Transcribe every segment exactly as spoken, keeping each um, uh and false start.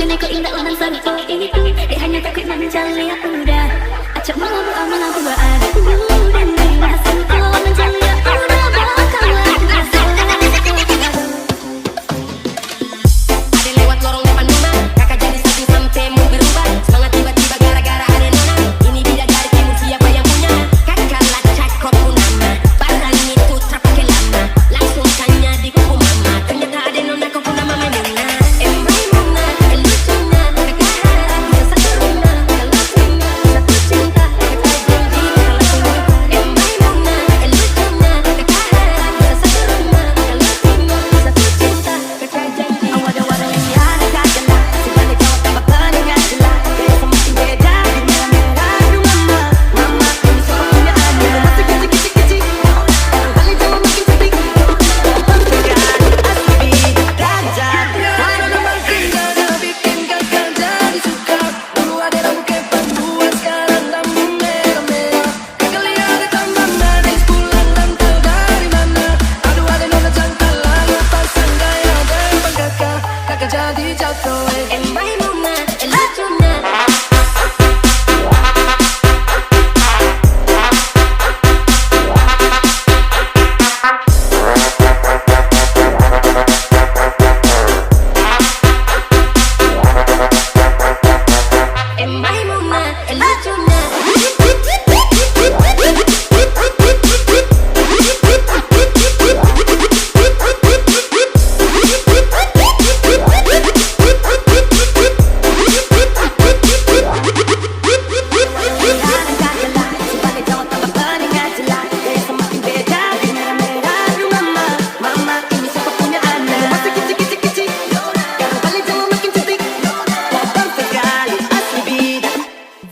Dek ko indak urang sarupo itu, dek hanyo takuik mancaliak udah. Acok mabuk amal buah ada. Dan dek mah sarupo mancaliak udah, bakawan rasa. Ade lewat lorong depan rumah, kaka jadi saking sampe mood berubah. Semangat tiba-tiba gara-gara ade nona. Ini bidadari timur, siapa yang punya? Kaka lah cakok pun nama. Barang itu trap pakai lama. Langsung tanya di kuku mama. Ternyata ade nona.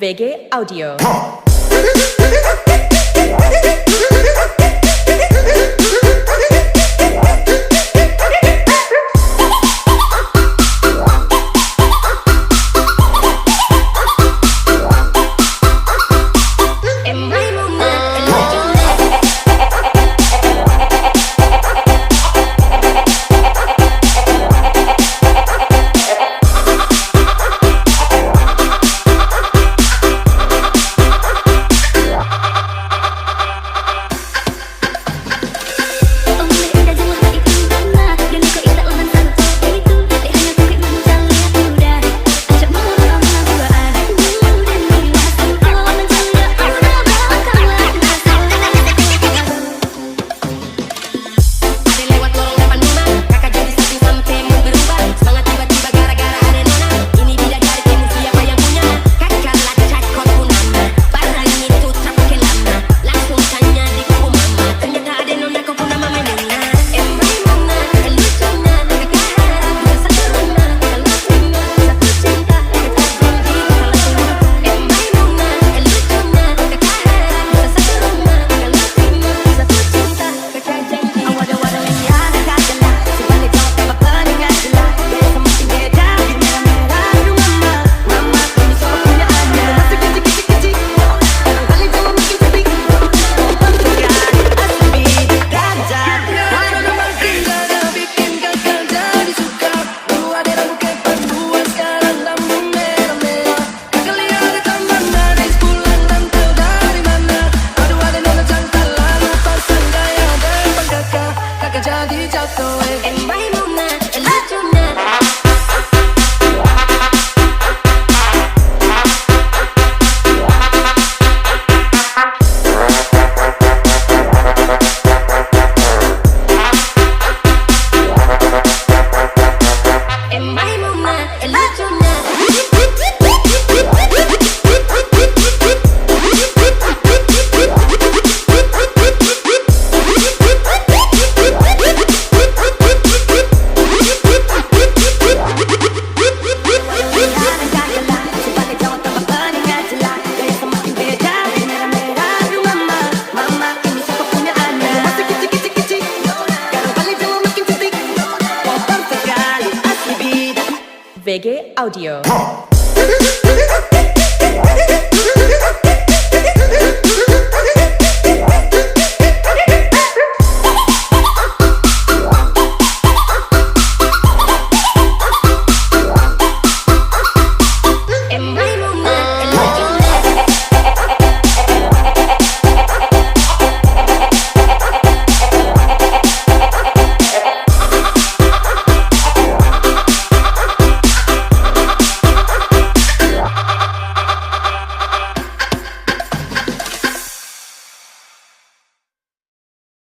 Vege Audio. Vege Audio.